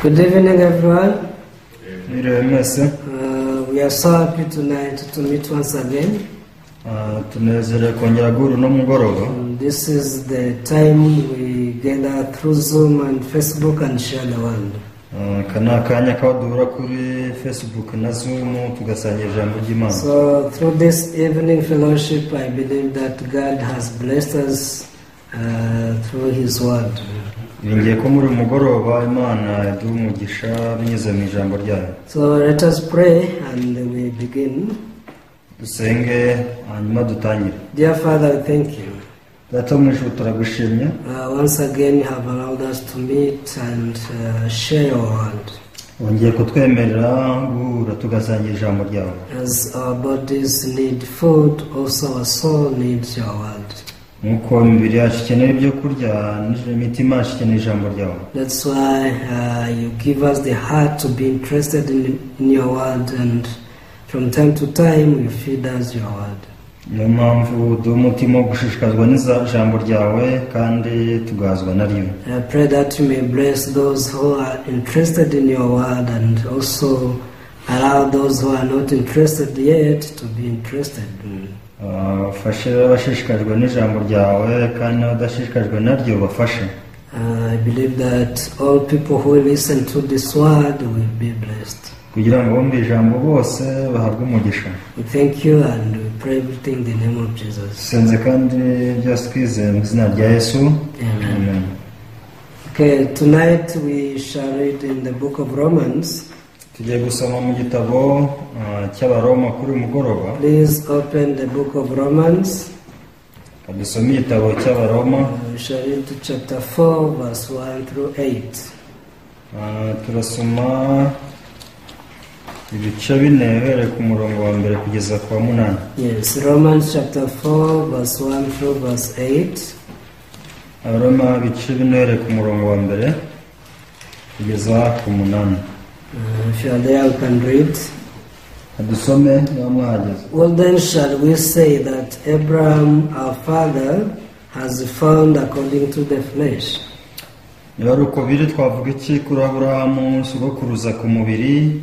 Good evening, everyone. Mwiriwe mwese. We are so happy tonight to meet once again. Tunezerewe kongera guhura uno mugoroba. This is the time we gather through Zoom and Facebook and share the word. Aka ni akanya kaho duhura kuri Facebook na Zoom tugasangira ijambo ry'Imana. So, through this evening fellowship, I believe that God has blessed us through His word. Niringiye ko muri uyu mugoroba Imana iduha umugisha binyuze mu ijambo ryayo. So, let us pray and we begin. Dusenge hanyuma dutangire. Dear Father, we thank you. Data wo mu ijuru, turagushimye. Once again, you have allowed us to meet and share your word. Wongeye kutwemerera guhura tugasangira ijambo ryawe. As our bodies need food, also our soul needs your word. Nk'uko imibiri yacu ikenera ibyo kurya, imitima yacu ikenera ijambo ryawe. That's why you give us the heart to be interested in your word, and from time to time you feed us your word. Niyo mpamvu uduha umutima wo gushishikazwa n'ijambo ryawe kandi tugahazwa naryo. I pray that you may bless those who are interested in your word and also allow those who are not interested yet to be interested. Ufashe abashishikajwe n'ijambo ryawe kandi n'abadashishikajwe naryo bafashe. I believe that all people who listen to this word will be blessed. Kugira ngo bumve ijambo bose bahabwe umugisha. We thank you and we pray everything in the name of Jesus. Dusenze kandi byose twizeye mu izina rya Yesu. Amen. Amen. Okay, tonight we shall read in the book of Romans. Tugiye gusoma mu gitabo cy'Abaroma kuri uyu mugoroba. Please open the book of Romans. Dusome igitabo cy'Abaroma. We shall read to chapter 4, verse 1 through 8. Turasoma ibice 4 uhereye ku murongo wa mbere kugeza ku wa 8. Yes, Romans chapter 4, verse 1 through verse 8. Abaroma ibice 4 uhereye ku murongo wa mbere kugeza ku 8. If you are there, you can read. Dusome niba mwahageze. What then shall we say that Abraham our father has found according to the flesh? Niba ari uko biri, twavuga iki kuri Aburahamu sogokuruza ku mubiri?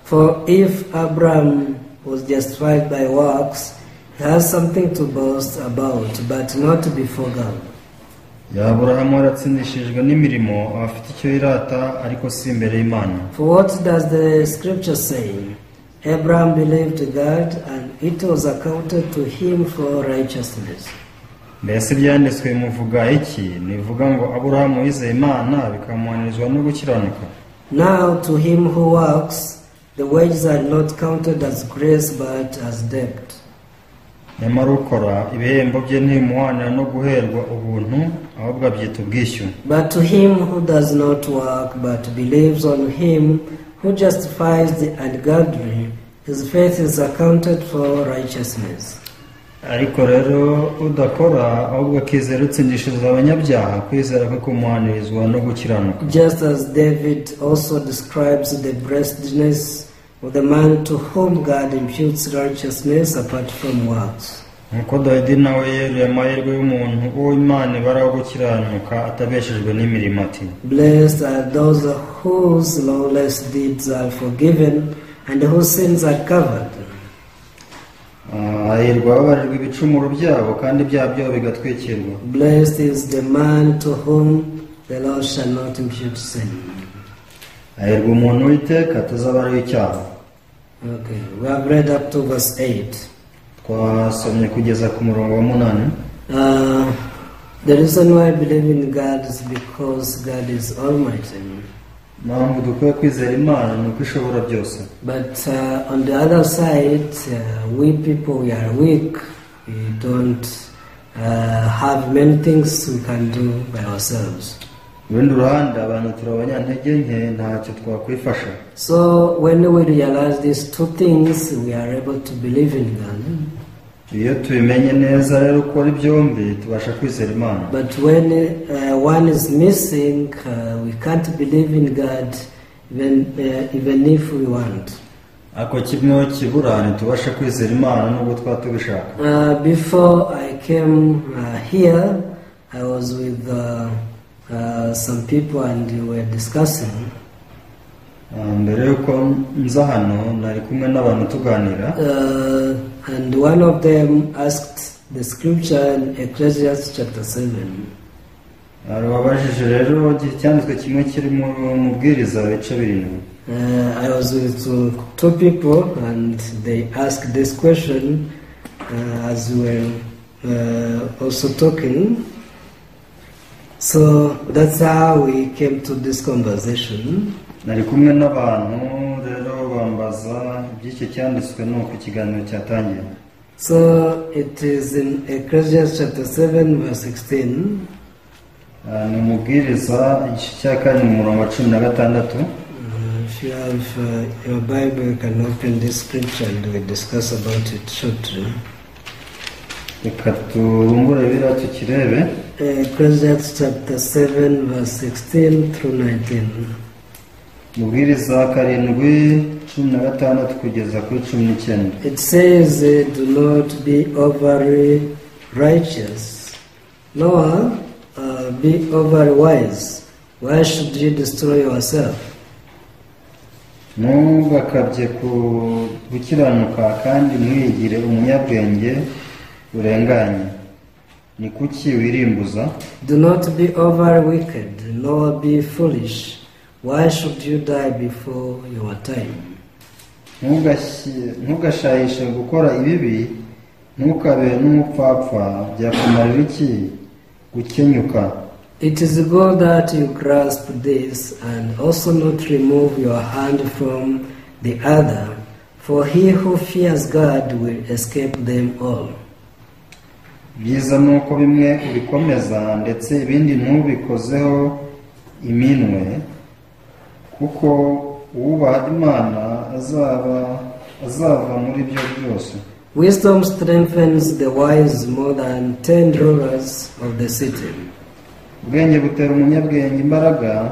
For if Abraham was justified by works, he has something to boast about, but not before God. Yaba Aburahamu yaratsindishirijwe n'imirimo, aba afite icyo yirata, ariko si imbere y'Imana. For what does the scripture say? Abraham believed God, and it was accounted to him for righteousness. Mbese ibyanditswe bimuvuga iki? Ntibivuga ngo Aburahamu yizeye Imana bikamuhanirizwa no gukiranuka? Now to him who works, the wages are not counted as grace but as debt. Nyamara ukora, ibihembo bye ntibimuhwanira no guherwa ubuntu, ahubwo abyita ubwishyu. But to him who does not work but believes on him who justifies the ungodly, his faith is accounted for righteousness. Ariko rero udakora ahubwo akizera utsindishiriza abanyabyaha, kwizera kwe kumuhanirizwa no gukiranuka. Just as David also describes the blessedness of the man to whom God imputes righteousness apart from works. Nk'uko Dawidi nawe yeruye amahirwe y'umuntu uwo Imana ibaraho gukiranuka atabeshejwe n'imirimo, ati: Blessed are those whose lawless deeds are forgiven and whose sins are covered. Hahirwa ababarirwa ibicumuro byabo kandi ibyaha byabo bigatwikirwa. Blessed is the man to whom the Lord shall not impute sin. Hahirwa umuntu Uwiteka atazabaraho icyaha. Okay, we have read up to verse 8. Twasomye kugeza ku murongo wa 8. The reason why I believe in God is because God is almighty. Impamvu dukwiye kwizera Imana ni uko ishobora byose. But on the other side, we people, we are weak. We don't have many things we can do by ourselves. Ku rundi ruhande, abantu turi abanyantege nke, ntacyo twakwifasha. So when we realize these two things, we are able to believe in God. Iyo tubimenye neza rero uko ari byombi, tubasha kwizera Imana. But when one is missing, we can't believe in God even if we want. Ariko kimwe kibura, ntitubasha kwizera Imana nubwo twaba tubishaka. Before I came here, I was with some people and we were discussing. Mbere y'uko nza hano nari kumwe n'abantu tuganira. And one of them asked the scripture in Ecclesiastes chapter 7. Hari uwabajije rero icyanditswe kimwe kiri mu mubwiriza ibice 7. I was with two people and they asked this question as we were also talking. So that's how we came to this conversation. Nari kumwe n'abantu rero bambaza iby'icyo cyanditswe nuko ikiganiro cyatangiye. So it is in Ecclesiastes chapter 7 verse 16. Ni umubwiriza igice cya 2 mu murongo wa 16. If you have your Bible, you can open this scripture and we discuss about it shortly. Reka tubumbure Bibiliya tukirebe. Ecclesiastes chapter 7 verse 16 through 19. Mubwiriza 7:16 kugeza kuri 19. It says, do not be overly righteous, nor be overly wise. Why should you destroy yourself? Ntugakabye ku gukiranuka kandi ntiwigire umunyabwenge urenganye. Ni kuki wirimbuza? Do not be overly wicked, nor be foolish. Why should you die before your time? Ntugashayishe gukora ibibi, ntukabe n'umupfapfa, byakumarira iki gukenyuka? It is good that you grasp this and also not remove your hand from the other, for he who fears God will escape them all. Byiza nuko bimwe ubikomeza ndetse ibindi ntubikozeho iminwe, kuko uwubaha Imana azava muri byo byose. Wisdom strengthens the wise more than 10 rulers of the city. Ubwenge butera umunyabwenge imbaraga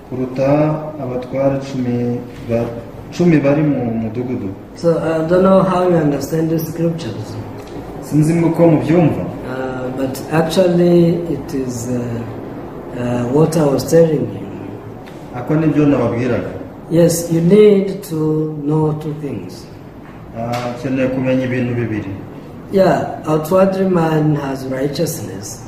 kuruta abatware 10 bari mu mudugudu. So I don't know how you understand the scriptures. Sinzi uko mubyumva. But actually it is what I was telling you. Ako nibyo nababwiraga. Yes, you need to know two things. Ukeneye kumenya ibintu bibiri. Yeah, outwardly man has righteousness.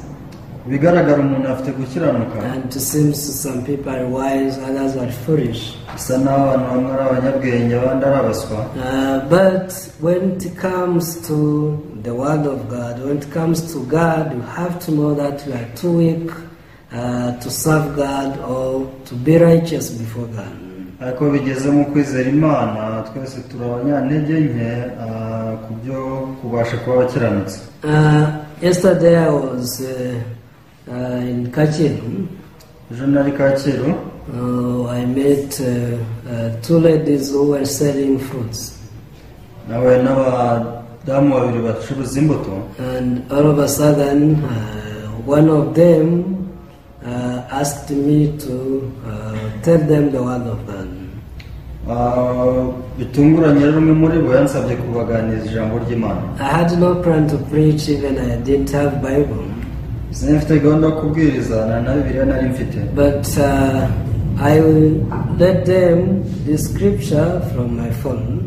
Bigaragara umuntu afite gukiranuka. And it seems some people are wise, others are foolish. Bisa naho abantu bamwe ari abanyabwenge abandi ari abaswa. But when it comes to the word of God, when it comes to God, you have to know that you are too weak to serve God or to be righteous before God. Ariko bigeze mu kwizera Imana twese turi abanyantege nke ku byo kubasha kuba abakiranutsi. Yesterday I was in Kacyiru. Ejo nari Kacyiru. I met two ladies who were selling fruits. Nawe n'abadamu babiri bacuruza imbuto. And all of a sudden, one of them asked me to tell them the word of God. Bitunguranye rero umwe muri bo yansabye kubaganiriza ijambo ry'Imana. I had no plan to preach, even I didn't have Bible. Sinari mfite gahunda yo kubwiriza, nta na Bibiliya nari mfite. But I read them the scripture from my phone.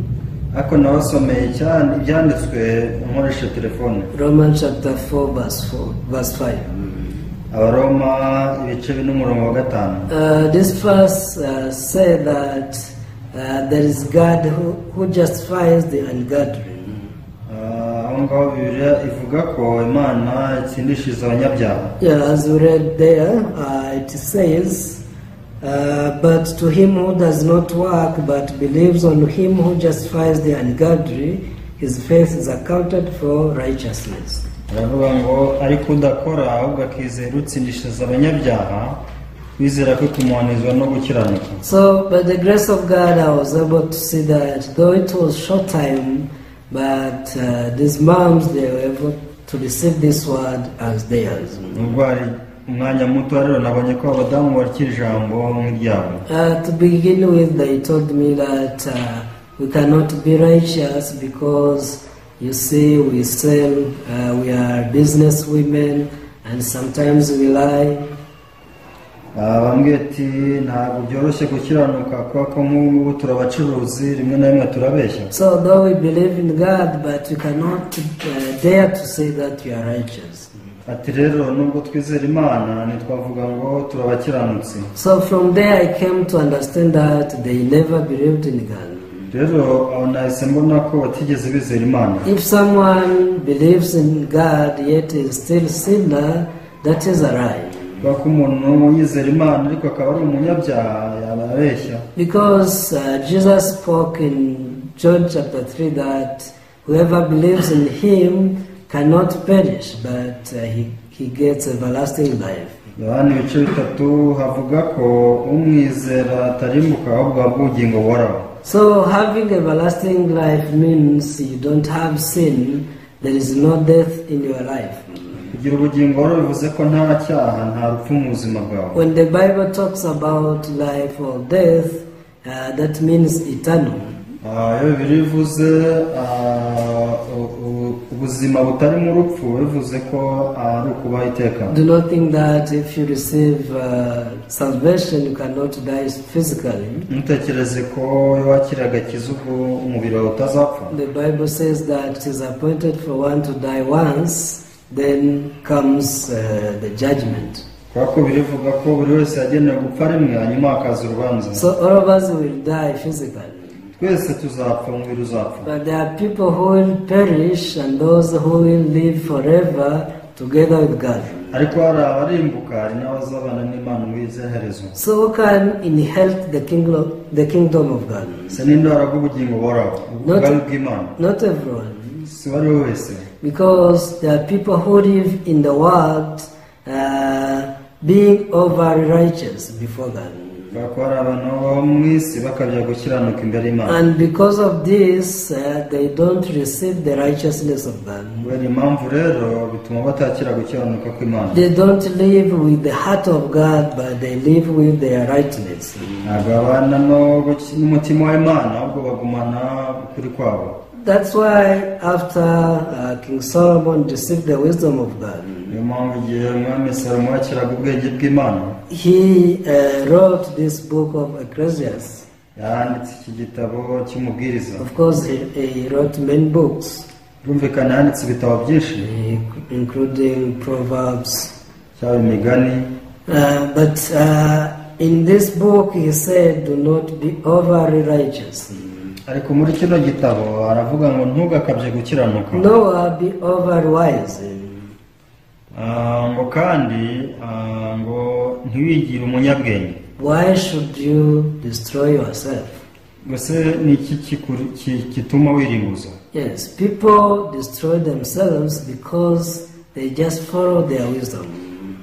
Ariko nabasomeye ibyanditswe nkoresheje telefone. Romans chapter 4 verse 4 verse 5. Abaroma ibice 4 n'umurongo wa 5. This verse said that there is God who justifies the ungodly. Aho ngaho Bibiliya ivuga ko Imana itsindishiriza abanyabyaha. Yeah, as we read there, it says, but to him who does not work but believes on him who justifies the ungodly, his faith is accounted for righteousness. Aravuga ngo ariko udakora ahubwo akizera utsindishiriza abanyabyaha, kwizera kwe kumuhanizwa no gukiranuka. So by the grace of God I was able to see that though it was short time, but these moms, they were able to receive this word as theirs. Nubwo hari umwanya muto rero nabonye ko abadamu bakira ijambo nk'iryabo. To begin with, they told me that we cannot be righteous because you see we sell, we are business women, and sometimes we lie. Bambwiye ati ntabwo byoroshye gukiranuka kubera ko nk'ubu ngubu turabacuruzi rimwe na rimwe turabeshya. So though we believe in God, but we cannot dare to say that we are righteous. Ati rero nubwo twizera Imana ntitwavuga ngo turabakiranutsi. So from there I came to understand that they never believed in God. Rero aho nahise mbona ko batigeze bizera Imana. If someone believes in God yet is still sinner, that is a lie. Kubera ko umuntu yizera Imana ariko akaba ari umunyabyaha yaba abeshya. Because Jesus spoke in John chapter 3 that whoever believes in him cannot perish, but he gets everlasting life. Yohana ibice bitatu havuga ko umwizera atarimbuka ahubwo ahabwa ubugingo buhoraho. So having everlasting life means you don't have sin, there is no death in your life. Kugira ubugingo buhoraho bivuze ko nta cyaha nta rupfu mu buzima bwawe. When the Bible talks about life or death, that means eternal. Iyo Bibiliya ivuze ubuzima butarimo urupfu bivuze ko ari ukubaho iteka. Do not think that if you receive salvation you cannot die physically. Ntutekereze ko iyo wakiriye agakiza ubwo umubiri wawe utazapfa. The Bible says that it is appointed for one to die once, then comes the judgment. Kubera ko birivuga ko buri wese yagenewe gupfa rimwe hanyuma hakaza urubanza. So all of us will die physically. Twese tuzapfa umubiri uzapfa. But there are people who will perish and those who will live forever together with God. Ariko hari abarimbuka hari n'abazabana n'Imana mu iherezo. So who can inherit the kingdom of God? Se ninde waragwa ubugingo buhoraho ubwami bw'Imana? Not everyone. Si uwo ari we wese. Because there are people who live in the world being over righteous before God. Kubera ko hari abantu babaho mu isi bakabya gukiranuka imbere y'Imana. And because of this, they don't receive the righteousness of God. Kubera impamvu rero bituma batakira gukiranuka kw'Imana. They don't live with the heart of God, but they live with their rightness. Ntabwo babana n'umutima w'Imana ahubwo bagumana ukuri kwabo. That's why after King Solomon received the wisdom of God, Niyo mpamvu igihe umwami Salomo yakiraga ubwenge bw'Imana, he wrote this book of Ecclesiastes. Yanditse iki gitabo cy'umubwiriza. Of course, he wrote many books, Birumvikana yanditse ibitabo byinshi, including Proverbs. Cyaba imigani. But in this book he said, do not be overly righteous. Ariko muri kino gitabo aravuga ngo ntugakabye gukiranuka. Nor be over wise. Ngo kandi ngo ntiwigire umunyabwenge. Why should you destroy yourself? Mbese ni iki gituma wirimbuza? Yes, people destroy themselves because they just follow their wisdom.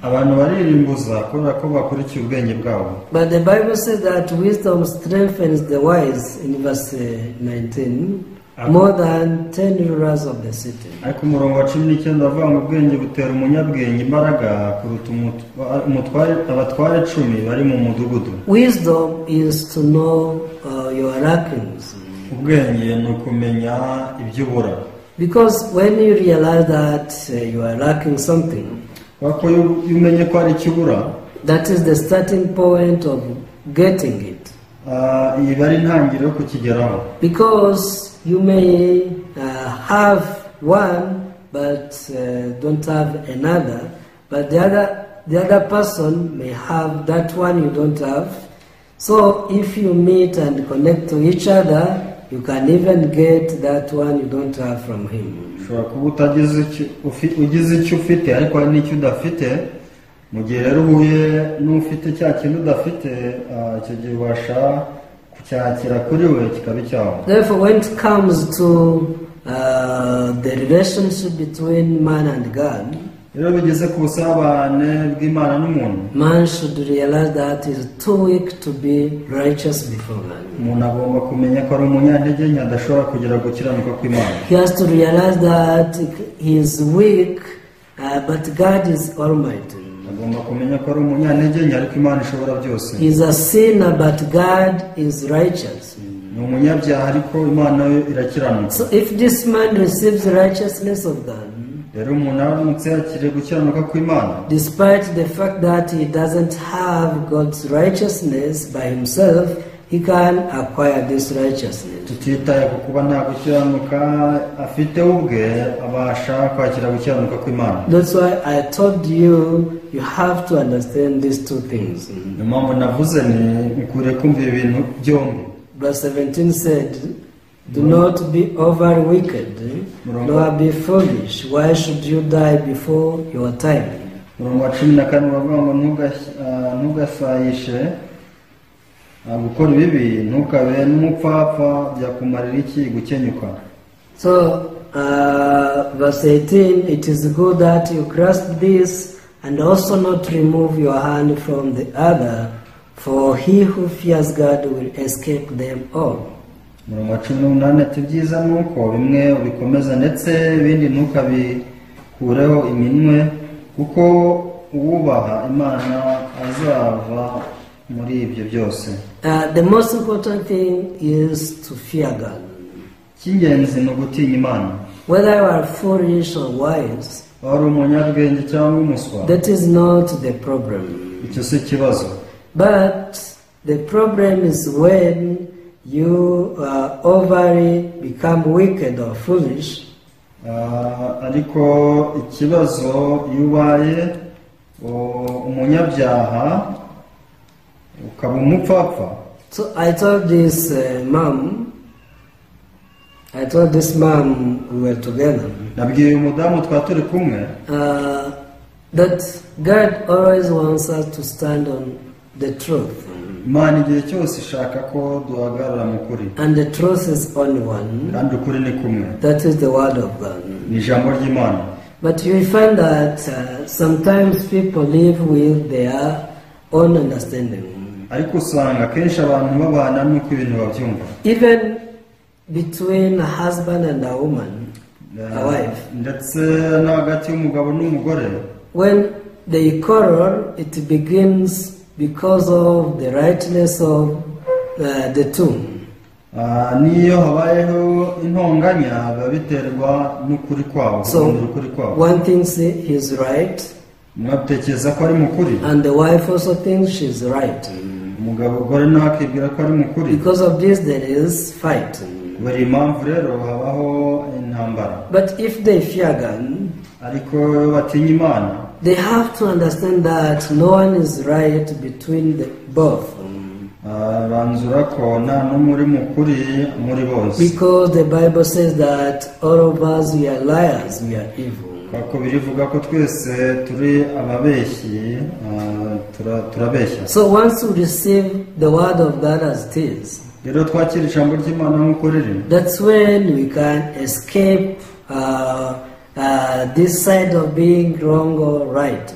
Abantu baririmbuza kubera ko bakurikiye ubwenge bwabo. But the Bible says that wisdom strengthens the wise in verse 19 more than 10 rulers of the city. Ariko umurongo wa 19 avuga ngo ubwenge butera umunyabwenge imbaraga kuruta abatware 10 bari mu mudugudu. Wisdom is to know your lackings. Ubwenge ni ukumenya ibyo ubura. Because when you realize that you are lacking something, Kuko iyo umenye ko hari icyo ubura, that is the starting point of getting it. Iba ari intangiriro yo kukigeraho. Because you may have one but don't have another, but the other person may have that one you don't have. So if you meet and connect to each other, you can even get that one you don't have from him. Ushobora kuba ugize icyo ufite ariko hari n'icyo udafite. Mu gihe rero uhuye n'ufite cya kintu udafite, icyo gihe ubasha kucyakira kuri we kikaba icyawe. Therefore, when it comes to the relationship between man and God, Rero bigeze ku busabane bw'Imana n'umuntu, man should realize that he is too weak to be righteous before God. Umuntu agomba kumenya ko ari umunyantege nke adashobora kugera gukiranuka kw'Imana. He has to realize that he is weak, but God is almighty. Agomba kumenya ko ari umunyantege nke ariko Imana ishobora byose. He is a sinner, but God is righteous. Ni umunyabyaha ariko Imana yo irakiranuka. So if this man receives the righteousness of God, Rero umuntu aramutse yakiriye gukiranuka kw'Imana, despite the fact that he doesn't have God's righteousness by himself, he can acquire this righteousness. Tutitaye ku kuba nta gukiranuka afite ubwe, abasha kwakira gukiranuka kw'Imana. That's why I told you, you have to understand these two things. Niyo mpamvu navuze ni ukwiriye kumva ibi bintu byombi. Verse 17 said, "Do not be over wicked, nor be foolish. Why should you die before your time?" Umurongo wa 14 uravuga ngo ntugasayishe gukora ibibi, ntukabe n'umupfapfa, byakumarira iki gukenyuka? So, verse 18, it is good that you grasp this and also not remove your hand from the other, for he who fears God will escape them all. Umurongo wa 18 ati ibyiza ni uko bimwe ubikomeza ndetse ibindi ntukabikureho iminwe, kuko uwubaha Imana azava muri ibyo byose. The most important thing is to fear God. Icy'ingenzi ni ugutinya Imana. Whether you are foolish or wise, waba uri umunyabwenge cyangwa umuswa, that is not the problem. Icyo si ikibazo. But the problem is when you overly become wicked or foolish. Ariko ikibazo iyo ubaye umunyabyaha ukaba umupfapfa. So I told this mom we were together, nabwiye uyu mudamu twari turi kumwe, that God always wants us to stand on the truth. Imana igihe cyose ishaka ko duhagarara mu kuri. And the truth is only one. Kandi ukuri ni kumwe. That is the word of God. Ni ijambo ry'Imana. But you find that sometimes people live with their own understanding. Ariko usanga kenshi abantu babana n'uko ibintu babyumva. Even between a husband and a woman, a wife. Ndetse no hagati y'umugabo n'umugore. When they quarrel, it begins because of the rightness of the two. Niyo habayeho intonganya biba biterwa n'ukuri kwabo. So one thinks he is right, umwe atekereza ko ari mukuri, and the wife also thinks she is right. Umugabo nawe akibwira ko ari mukuri. Because of this there is fight. Kubera impamvu rero habaho intambara. But if they fear God, ariko batinya Imana, they have to understand that no one is right between the both. Banzura ko nta n'umwe uri mukuri muri bose. Because the Bible says that all of us, we are liars, we are evil. Kuko birivuga ko twese turi ababeshyi, turabeshya. So once you receive the word of God as it is, rero twakira ijambo ry'Imana nk'uko riri, that's when we can escape this side of being wrong or right.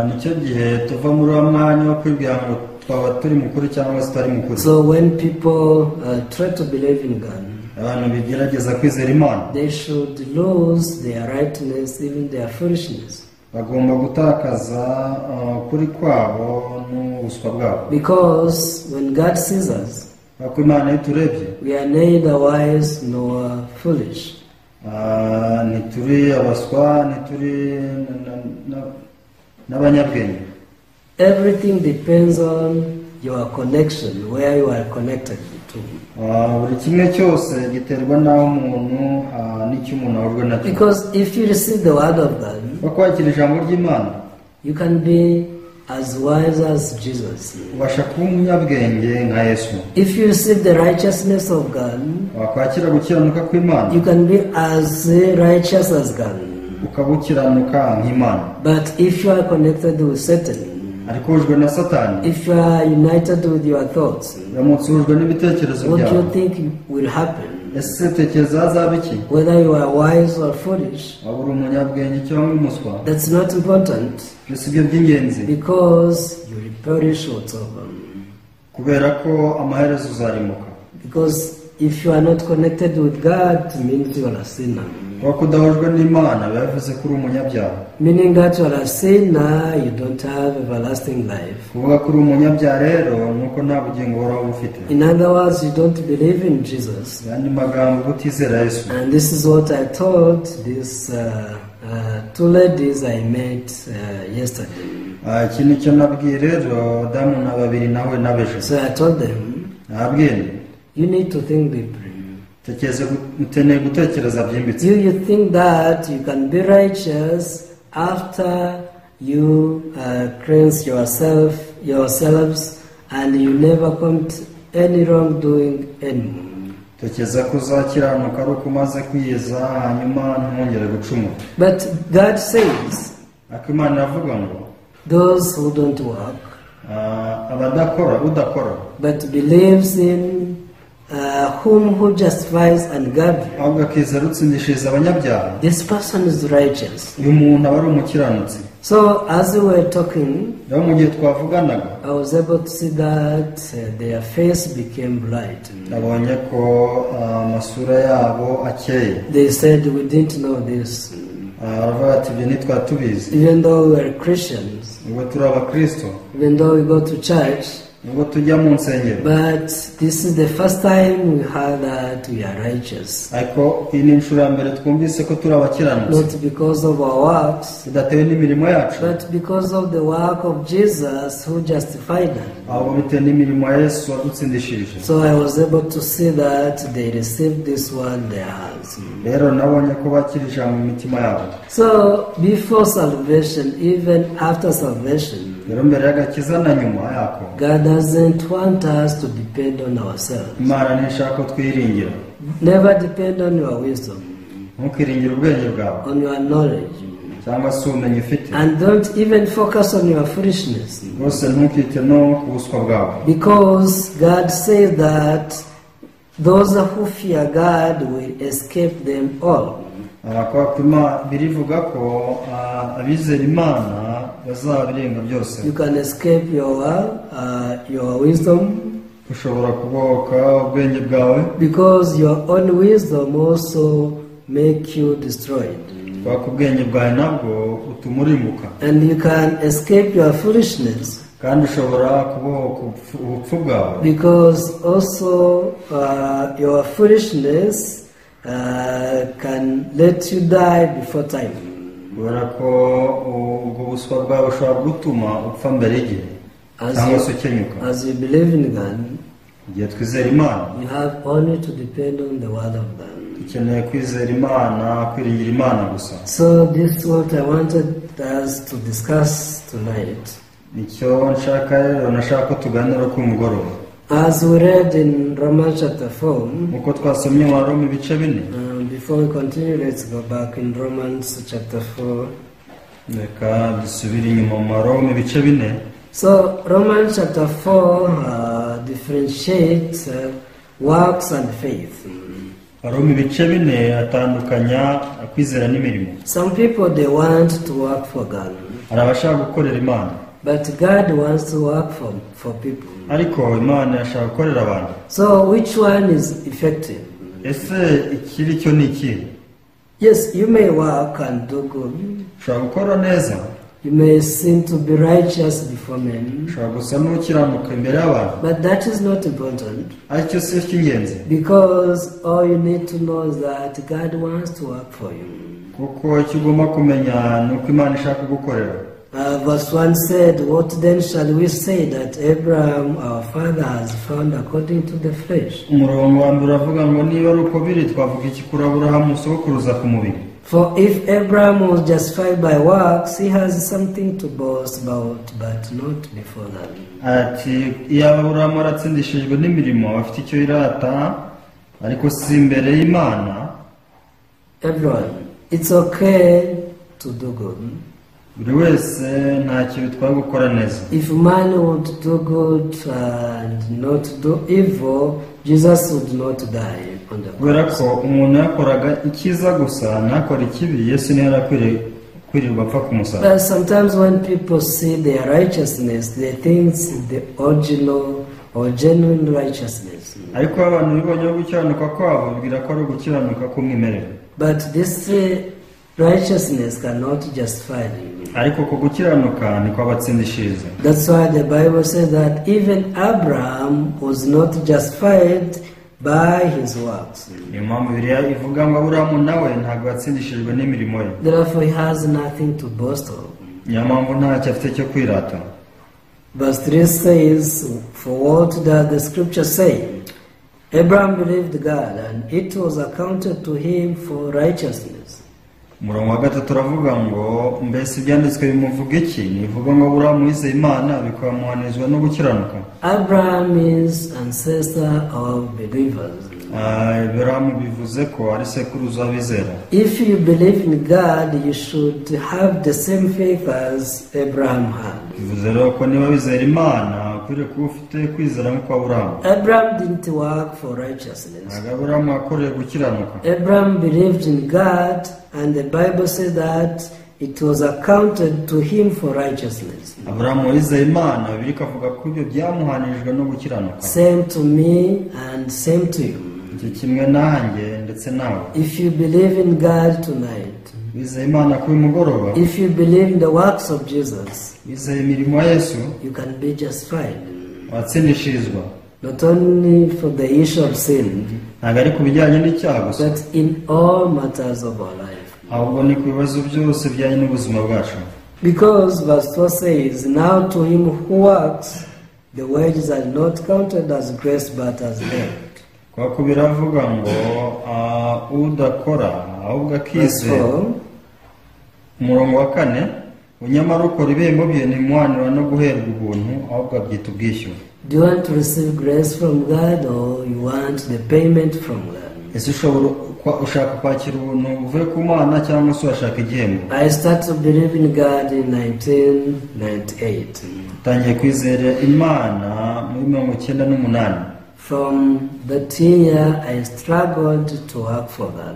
Nicyo gihe tuva muri wa mwanya wo kwibwira ngo twaba turi mukuri cyangwa se tutari mukuri. So when people try to believe in God, abantu bigerageza kwizera Imana, they should lose their rightness, even their foolishness. Bagomba gutakaza ukuri kwabo n'ubuswa bwabo. Because when God sees us, kuko Imana iturebye, we are neither wise nor foolish. Ntituri abaswa, ntituri n'abanyabwenge. Everything depends on your connection, where you are connected to. Buri kimwe cyose giterwa n'aho umuntu n'icyo umuntu ahurwa nacyo. Because if you receive the word of God, wakwakira ijambo ry'Imana, you can be as wise as Jesus. Ubasha kuba umunyabwenge nka Yesu. If you receive the righteousness of God, wakwakira gukiranuka kw'Imana, you can be as righteous as God. Ukaba ukiranuka nk'Imana. But if you are connected with Satan, ariko uhujwe na Satani, if you are united with your thoughts, uramutse uhujwe n'ibitekerezo what do byawe, you think will happen? Ese utekereza hazaba iki? Whether you are wise or foolish, waba uri umunyabwenge cyangwa umuswa, that's not important. Byose ibyo by'ingenzi. Because you will perish whatsoever. Kubera ko amaherezo uzarimbuka. Because if you are not connected with God, it means you are a sinner. Kuba kudahujwe n'Imana biba bivuze ko uri umunyabyaha. Meaning that you are a sinner, you don't have everlasting life. Kuvuga ko uri umunyabyaha rero ni uko nta bugingo uhoraho ufite. In other words, you don't believe in Jesus. Mu yandi magambo uba utizera Yesu. And this is what I told these two ladies I met yesterday. Iki nicyo nabwiye rero abadamu na babiri nawe n'abejo. So I told them, nababwiye nti, you need to think deeply. Ukeneye gutekereza byimbitse. Do you think that you can be righteous after you cleanse yourselves and you never commit any wrongdoing anymore? Tekereza ko uzakiranuka ari uko umaze kwiyeza hanyuma ntiwongere gucumura. But God says, ariko Imana iravuga ngo, those who don't work, abadakora, udakora, but believes in whom who justifies ungodly, ahubwo akizera utsindishiriza abanyabyaha, this person is righteous. Uyu muntu aba ari umukiranutsi. So as we were talking, rero mu gihe twavuganaga, I was able to see that their face became bright. Nabonye ko amasura yabo akeye. They said, we didn't know this. Baravuga ati ibyo ntitwari tubizi. Even though we are Christians, nubwo turi abakristo, even though we go to church, nubwo tujya mu nsengero, but this is the first time we heard that we are righteous. Ariko iyi ni inshuro ya mbere twumvise ko turi abakiranutsi. Not because of our works, bidatewe n'imirimo yacu, but because of the work of Jesus who justified us. Ahubwo bitewe n'imirimo ya Yesu wadutsindishirije. So I was able to see that they received this word in their hearts. Rero nabonye ko bakira ijambo mu mitima yabo. So before salvation, even after salvation, rero mbere y'agakiza na nyuma yako, God doesn't want us to depend on ourselves. Imana ntishaka ko twiringira. Never depend on your wisdom. Ntukiringire ubwenge bwawe. On your knowledge. Cyangwa se ubumenyi ufite. And don't even focus on your foolishness. Rwose ntukite no ku buswa bwawe. Because God says that those who fear God will escape them all. Birivuga ko abizera Imana bazabirenga byose. You can escape your wisdom. Ushobora kubohoka ubwenge bwawe. Because your own wisdom also make you destroyed. Kubera ubwenge bwawe nabwo utuma urimbuka. And you can escape your foolishness. Kandi ushobora kubohoka ubupfu bwawe. Because also your foolishness can let you die before time. Kubera ko ubwo buswa bwawe bushobora gutuma upfa mbere y'igihe. Cyangwa se ukenyuka. As you believe in God, igihe twizera Imana, you have only to depend on the word of God. Dukeneye kwizera Imana, kwiringira Imana gusa. So this is what I wanted us to discuss tonight. Nicyo nshaka rero, nashaka ko tuganira ku mugoroba. As we read in Romans chapter 4, nkuko twasomye mu Baroma ibice bine. Before we continue, let's go back in Romans chapter 4. Reka dusubire inyuma mu Baroma ibice bine. So Romans chapter 4 differentiates works and faith. Baroma ibice bine atandukanya kwizera n'imirimo. Some people, they want to work for God. Hari abashaka gukorera Imana. But God wants to work for people. Ariko Imana irashaka gukorera abantu. So which one is effective? Ese ikiri cyo ni ikihe? Yes, you may work and do good. Ushobora gukora neza. You may seem to be righteous before men. Ushobora gusa n'ukiranuka imbere y'abantu. But that is not important. Aricyo si icy'ingenzi. Because all you need to know is that God wants to work for you. Kuko icyo ugomba kumenya ni uko Imana ishaka kugukorera. Verse 1 said, What then shall we say that Abraham our father has found according to the flesh? Umurongo wa mbere uravuga ngo niba ari uko biri twavuga iki kuri Aburahamu sogokuruza ku mubiri. For if Abraham was justified by works, he has something to boast about, but not before that. Ati iyaba Aburahamu yaratsindishijwe n'imirimo afite icyo yirata ariko si imbere y'Imana. Everyone, it's okay to do good. Buri wese ntacyo bitwaye gukora neza. If man would do good and not do evil, Jesus would not die on the cross. Kubera ko umuntu yakoraga icyiza gusa ntakore ikibi, Yesu ntiyari akwiriye Kwirirwa apfa ku musaraba. But sometimes when people see their righteousness, they think it's the original or genuine righteousness. Ariko iyo abantu bibonyeho gukiranuka kwabo, bibwira ko ari ugukiranuka k'umwimerere. But this righteousness cannot justify you. Ariko uku gukiranuka ntikubatsindishiriza. That's why the Bible says that even Abraham was not justified by his works. Niyo mpamvu Bibiliya ivuga ngo Aburahamu nawe ntabwo yatsindishirijwe n'imirimo ye. Therefore, he has nothing to boast of. Niyo mpamvu ntacyo afite cyo kwirata. Verse 3 says, "For what does the scripture say? Abraham believed God, and it was accounted to him for righteousness." Umurongo wa gatatu uravuga ngo mbese ibyanditswe bimuvuga iki? Ntibivuga ngo Aburahamu yizeye Imana bikamuhanirizwa no gukiranuka? Abraham is ancestor of believers. Ah, Aburahamu bivuze ko ari sekuruza w'abizera. If you believe in God, you should have the same faith as Abraham had. Bivuze rero ko niba wizera Imana ukwiriye kuba ufite kwizera nk'uko Aburahamu. Abraham didn't work for righteousness. Ntabwo Aburahamu yakoreye gukiranuka. Abraham believed in God, and the Bible says that it was accounted to him for righteousness. Aburahamu yizeye Imana, Bibiliya ikavuga ko ibyo byamuhanirijwe no gukiranuka. Same to me and same to you. Icyo kimwe nanjye ndetse nawe. If you believe in God tonight, Wizeye Imana kuri uyu mugoroba, if you believe in the works of Jesus, wizeye imirimo ya Yesu, you can be justified. watsindishirizwa. Not only for the issue of sin, Ntabwo ari ku bijyanye n'icyaha gusa, but in all matters of our life. Ahubwo ni ku bibazo byose bijyanye n'ubuzima bwacu. Because verse 4 says, "Now to him who works, the wages are not counted as grace but as debt." Kubera ko biravuga ngo ah, udakora ahubwo Verse akizera. 4. Umurongo wa kane, nyamara ukora ibihembo bye ntibimuhanira no guherwa ubuntu, ahubwo abyita ubwishyu. Do you want to receive grace from God or you want the payment from God? Ese ushobora ushaka kwakira ubuntu buvuye ku Mana cyangwa se urashaka igihembo? I started to believe in God in 1998. Utangiye kwizera Imana muri 98. From that year, I struggled to work for God.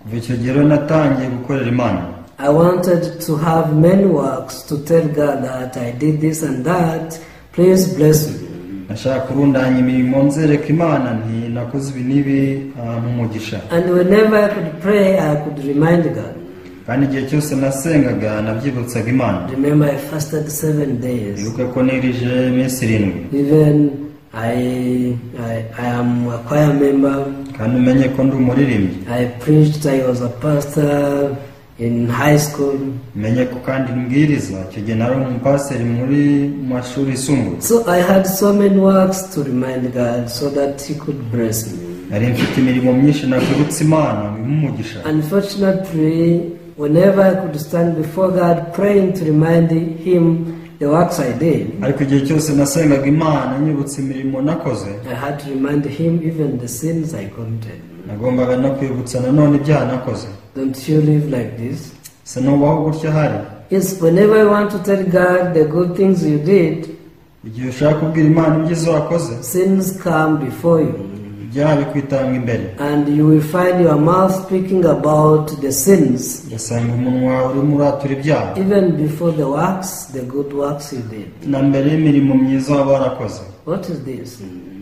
Kuva icyo gihe rero natangiye gukorera Imana. I wanted to have many works to tell God that I did this and that. Please bless me. Nashaka kurundanya imirimo nzereka Imana nti nakoze ibi n'ibi, ah, nk'umugisha. And whenever I could pray, I could remind God. Kandi igihe cyose nasengaga nabyibutsaga Imana. Remember, I fasted 7 days. Wibuke ko nirije iminsi 7. Even I am a choir member. Kandi umenye ko ndi umuririmbyi. I preached, I was a pastor in high school. Umenye ko kandi mbwiriza, icyo gihe nari umupasiteri muri mu mashuri yisumbuye. So I had so many works to remind God so that He could bless me. Nari mfite imirimo myinshi nakwibutsa Imana ngo impe umugisha. Unfortunately, whenever I could stand before God praying to remind Him the works I did, Ariko igihe cyose nasengaga Imana nyibutsa imirimo nakoze, I had to remind Him even the sins I committed. Nagombaga no kwibutsa nanone ibyaha nakoze. Don't you live like this? Se nubaho gutya hari? Yes, whenever you want to tell God the good things you did, Igihe ushaka kubwira Imana ibyiza wakoze, sins come before you. Ibyaha bikwitanga imbere. And you will find your mouth speaking about the sins Ugasanga umunwa wawe urimo uratura ibyaha even before the works, the good works you did. Na mbere y'imirimo myiza waba warakoze. What is this?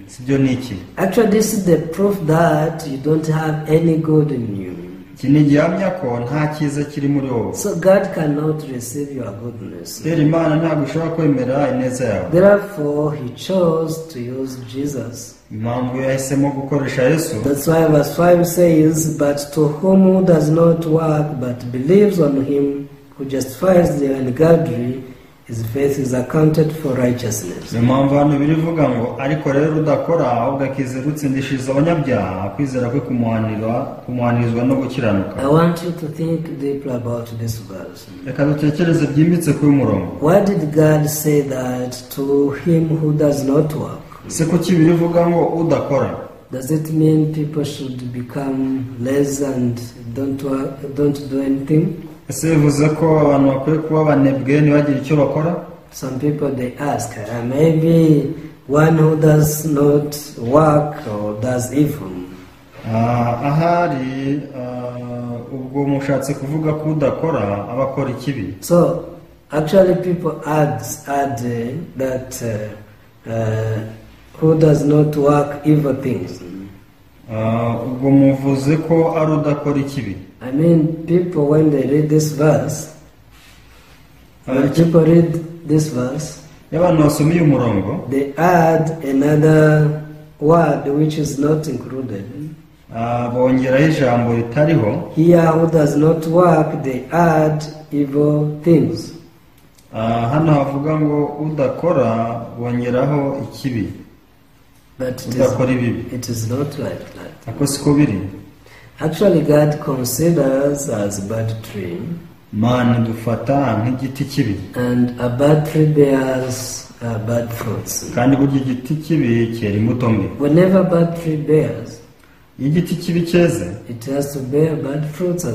Sibyo ni iki? Actually, this is the proof that you don't have any good in you. Iki ni igihamya ko nta cyiza kiri muri wowe. So God cannot receive your goodness. Rero Imana ntabwo ishobora kwemera ineza yawe. Therefore, He chose to use Jesus. Impamvu yahisemo gukoresha Yesu. That's why verse 5 says, "But to whom who does not work but believes on him who justifies the ungodly, his faith is accounted for righteousness." Niyo mpamvu hano birivuga ngo ariko rero udakora ahubwo akizera utsindishiriza abanyabyaha, kwizera kwe kumuhanira kumuhanirizwa no gukiranuka. I want you to think deeply about this verse. Reka dutekereze byimbitse kuri uyu murongo. Why did God say that to him who does not work? Ese kuki birivuga ngo udakora? Does it mean people should become lazy and don't work, don't do anything? Ese bivuze ko abantu bakwiye kuba abanebwe ntibagire icyo bakora? Some people, they ask, maybe one who does not work or does evil. Ahari ubwo mushatse kuvuga ko udakora aba akora ikibi. So actually people add that who does not work evil things. Ubwo muvuze ko ari udakora ikibi. I mean, people when they read this verse, when people read this verse, abantu basoma uyu murongo, they add another word which is not included. Bongeraho ijambo ritariho. Here who does not work, they add evil things. Hano havuga ngo udakora bongeraho ikibi. But it is not like that. Ako siko biri. Actually, God considers as a bad tree. Imana idufata nk'igiti kibi. And a bad tree bears bad fruits. Kandi burya igiti kibi cyera imbuto mbi. Whenever bad tree bears, igiti kibi cyeze, it has to bear bad fruits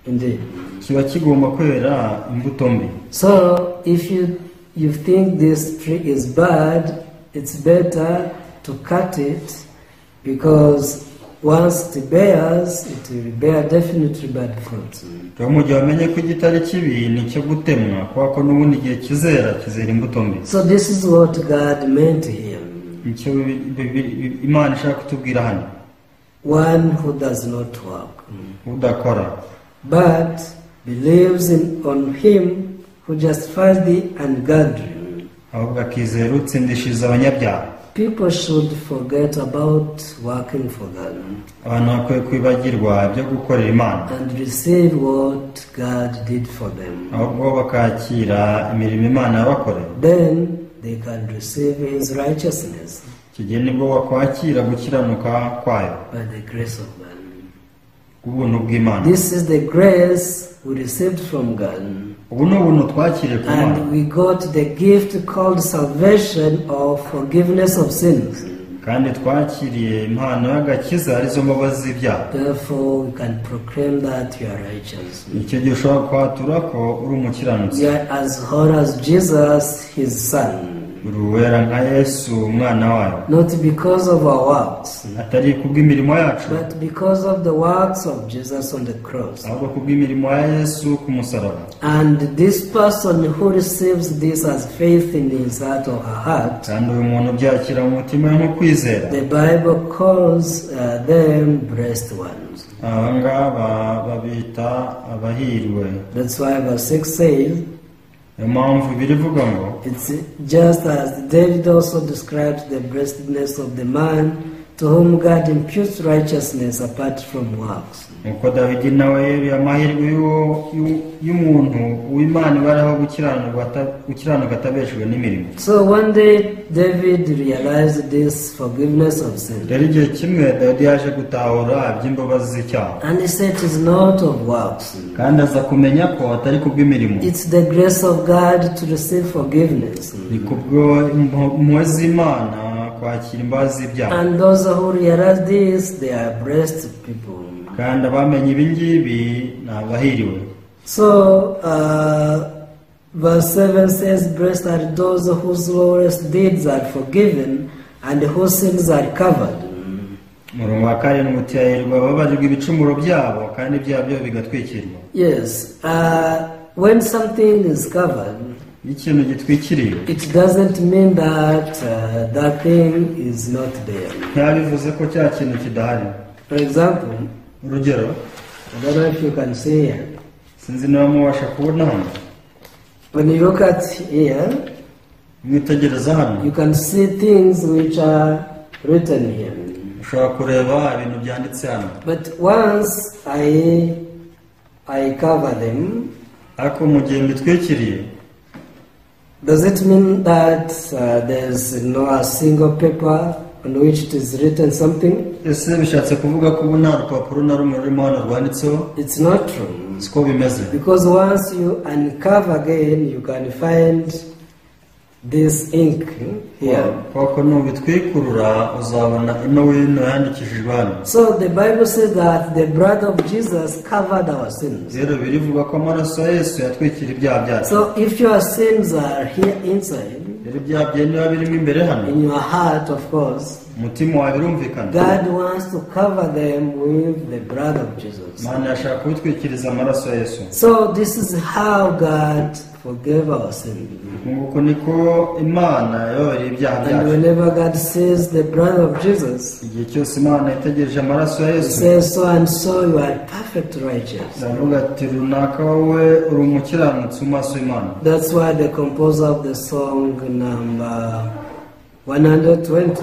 indeed. Kiba kigomba kwera imbuto mbi. So if you think this tree is bad, it's better to cut it, because once it bears, it will bear definitely bad fruits. Mu gihe wamenye ko igiti ari kibi ni cyo gutemwa, kubera ko n'ubundi igihe kizera kizera imbuto mbi. So this is what God meant here. Nicyo Imana ishaka kutubwira hano. One who does not work, udakora, but believes on him who justifies the ungodly. Ahubwo akizera utsindishiriza abanyabyaha. People should forget about working for God. Abantu bakwiye kwibagirwa ibyo gukorera Imana. And receive what God did for them. Ahubwo bakakira imirimo Imana yabakoreye. Then they can receive His righteousness. Icyo gihe nibwo bakwakira gukiranuka kwayo. By the grace of God. Ubuntu bw'Imana. This is the grace we received from God. Ubu ni ubuntu twakiriye ku Mana. And we got the gift called salvation or forgiveness of sins. Kandi twakiriye impano y'agakiza arizo mbabazi z'ibyaha. Therefore we can proclaim that you are righteous. Icyo gihe ushobora kwatura ko uri umukiranutsi. You are as holy as Jesus, His Son. Uri uwera nka Yesu umwana wayo. Not because of our works, atari kubw'imirimo yacu, but because of the works of Jesus on the cross. Ahubwo kubw'imirimo ya Yesu ku musaraba. And this person who receives this as faith in his heart or her heart, kandi uyu muntu ubyakira mu mutima we nko kwizera, the Bible calls them blessed ones. Aba ngaba babita abahirwe. That's why verse 6 says, impamvu birivuga ngo, it's just as David also describes the blessedness of the man to whom God imputes righteousness apart from works. Uko Dawidi nawe yeruye amahirwe y'umuntu uw'Imana ibaraho gukiranuka atabeshejwe n'imirimo. So one day David realized this forgiveness of sin. Rero igihe kimwe Dawidi yaje gutahura iby'imbabazi z'icyaha. And he said it is not of works. Kandi aza kumenya ko atari kubw'imirimo. It's the grace of God to receive forgiveness. Ni kubwo impuhwe z'Imana kwakira imbabazi z'ibyaha. And those who realize this, they are blessed people. Kandi abamenye ibi ngibi ni abahiriwe. So verse 7 says, blessed are those whose lawless deeds are forgiven and whose sins are covered. Umurongo wa karindwi uti hahirwa ababarirwa ibicumuro byabo kandi ibyaha byabo bigatwikirwa. Yes, when something is covered, ikintu gitwikiriye, it doesn't mean that that thing is not there. Ntibivuze ko cya kintu kidahari. For example, urugero, I don't know if you can see here. Sinzi niba mubasha kubona hano. When you look at here, mwitegereza hano, you can see things which are written here. Ushobora kureba ibintu byanditse hano. But once I cover them, ariko mu gihe mbitwikiriye, does it mean that there's no a single paper on which it is written something? Ese bishatse kuvuga ko ubu nta rupapuro na rumwe rurimo hano rwanditseho? It's not true. Siko bimeze. Because once you uncover again, you can find this ink here. Kuko nubitwikurura uzabona ino wino yandikishijwe hano. So the Bible says that the blood of Jesus covered our sins. Rero birivuga ko amaraso ya Yesu yatwikira ibyaha byacu. So if your sins are here inside, Rero ibyaha byawe niba birimo imbere hano, in your heart, of course, umutima wawe birumvikana, God wants to cover them with the blood of Jesus. Imana irashaka kubitwikiriza amaraso ya Yesu. So this is how God forgave our sin. Nguko niko Imana yababariye ibyaha And byacu. whenever God sees the blood of Jesus, Igihe cyose Imana itegereje amaraso ya He Yesu, says, so and so you are perfect righteous. iravuga ati runaka wowe uri umukiranutsi mu maso y'Imana. That's why the composer of the song number 120,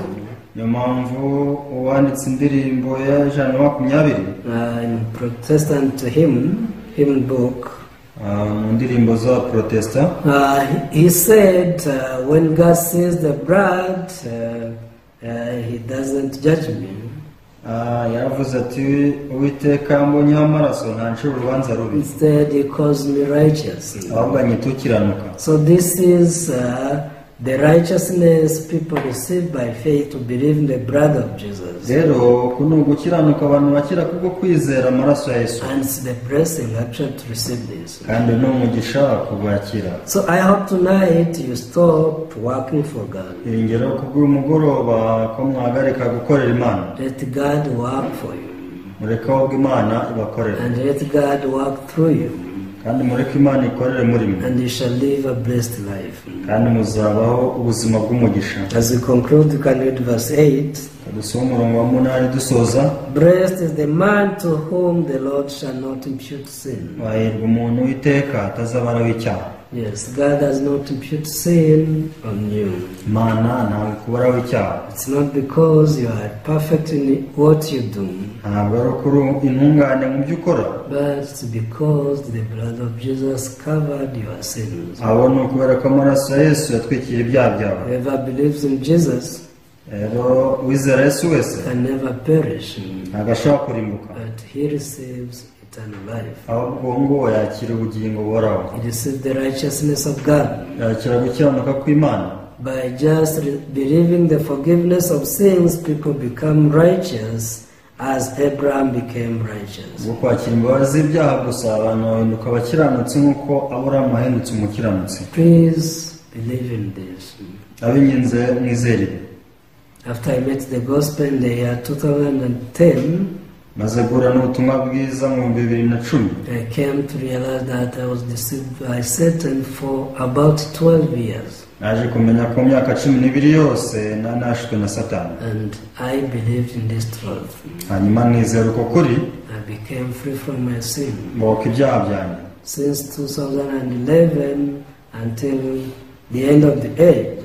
Niyo mpamvu uwanditse indirimbo ya 120, in Protestant hymn book, mu ndirimbo z'abaprotesta, he said, when God sees the blood, he doesn't judge me. Yaravuze ati Uwiteka mbonyeho amaraso ntancira urubanza rubi, Instead, he calls me righteous. ahubwo anyita ukiranuka. So this is the righteousness people receive by faith to believe in the blood of Jesus. Rero uku ni ugukiranuka abantu bakira kubwo kwizera amaraso ya Yesu. And it's the blessing actually to receive this. Kandi ni umugisha kubakira. So I hope tonight you stop working for God. Ingero kubw'uyu mugoroba ko mwahagarika gukorera Imana. Let God work for you. Mureke ahubwo Imana ibakorere. And let God work through you. Kandi mureke Imana ikorere muri mwe. And you shall live a blessed life. Kandi muzabaho ubuzima bw'umugisha. As we conclude, you can read verse 8. Dusome umurongo wa 8 dusoza. Blessed is the man to whom the Lord shall not impute sin. Hahirwa umuntu Uwiteka atazabaraho icyaha. Yes, God does not impute sin on you. Imana ntabwo ikubaraho icyaha. It's not because you are perfect in what you do, Ntabwo ari uko uri intungane mu byo ukora, but it's because the blood of Jesus covered your sins. Abo ni ukubera ko amaraso ya Yesu yatwikira ibyaha byawe. Whoever believes in Jesus Rero uwizera Yesu wese can never perish, ntabwo ashobora kurimbuka, but he receives eternal life. ahubwo uwo nguwo yakira ubugingo buhoraho. He receives the righteousness of God. Yakira gukiranuka kw'Imana. By just believing the forgiveness of sins, people become righteous as Abraham became righteous. Ubwo kwakira imbabazi z'ibyaha gusa abantu bahinduka abakiranutsi nk'uko Aburahamu yahindutse umukiranutsi. Please believe in this. Abinginze mwizere. After I met the gospel in the year 2010, Maze guhura n'ubutumwa bwiza mu 2010, I came to realize that I was deceived by Satan for about 12 years. Naje kumenya ko mu myaka 12 yose nanashwe na Satani. And I believed in this truth. Hanyuma nizera uko kuri, I became free from my sin. mboka ibyaha byanjye. Since 2011 until the end of the age,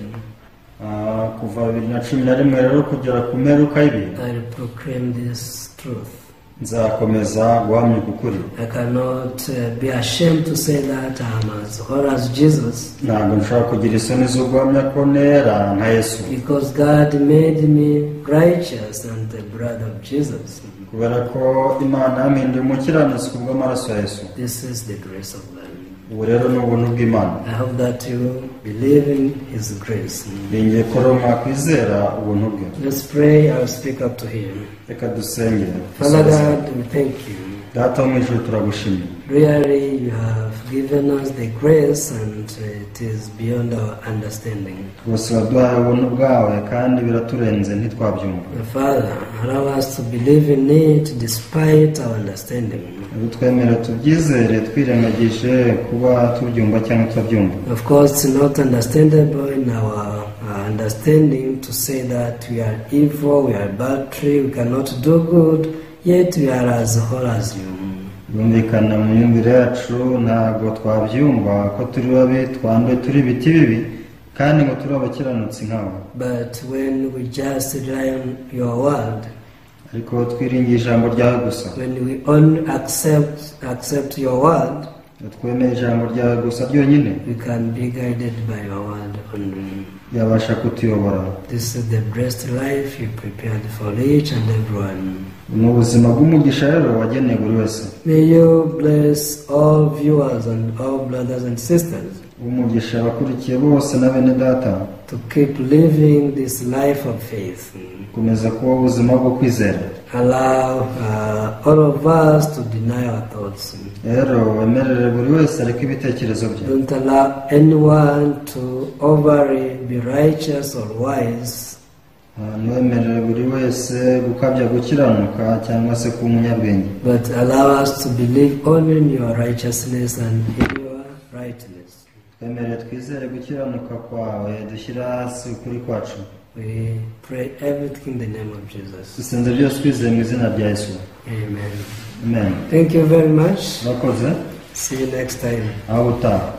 Kuva 2011 rero kugera ku mperuka y'ibihe, I proclaim this truth. nzakomeza guhamya uku kuri. I cannot be ashamed to say that I am as holy as Jesus, Ntabwo nshobora kugira isoni zo guhamya ko nera nka Yesu, because God made me righteous and the blood of Jesus. kubera ko Imana yampinduye umukiranutsi kubw'amaraso ya Yesu. This is the grace of God. Ubu rero ni ubuntu bw'Imana. I hope that you believe in His grace. Ningiye ko rero mwakwizera ubuntu bwe. Let's pray. I'll speak up to Him. Reka dusenge. Father God, we thank you. Data wo mu ijuru turagushimira. Really, you have given us the grace, and it is beyond our understanding. Rwose waduhaye ubuntu bwawe kandi biraturenze ntitwabyumva. Father, allow us to believe in it despite our understanding. Twemere tubyizere twirengagije kuba tubyumva cyangwa tutabyumva. Of course, it's not understandable in our understanding to say that we are evil, we are bad tree, we cannot do good, yet we are as whole as you. Birumvikana mu myumvire yacu ntabwo twabyumva ko turi babi, twanduye, turi ibiti bibi, kandi ngo turi abakiranutsi nkabo. But when we just rely on your word, Ariko twiringiye ijambo ryawe gusa, when we only accept your word, twemeye ijambo ryawe gusa ryonyine, we can be guided by your word only. yabasha kutuyobora. This is the blessed life you prepared for each and everyone. Ni ubuzima bw'umugisha rero wageneye buri wese. May you bless all viewers and all brothers and sisters Umugisha abakurikiye bose na bene data, to keep living this life of faith. Gukomeza kuba ubuzima bwo kwizera. Allow all of us to deny our thoughts. Rero wemerere buri wese areke ibitekerezo bye. Don't allow anyone to overly be righteous or wise, ntiwemerere buri wese gukabya gukiranuka cyangwa se kuba umunyabwenge, but allow us to believe only in your righteousness and in your rightness. Twemerere twizere gukiranuka kwawe dushyira hasi ukuri kwacu. We pray everything in the name of Jesus. Dusenze byose twizeye mu izina rya Yesu. Amen. Amen. Thank you very much. Murakoze. See you next time. Aho ubutaha.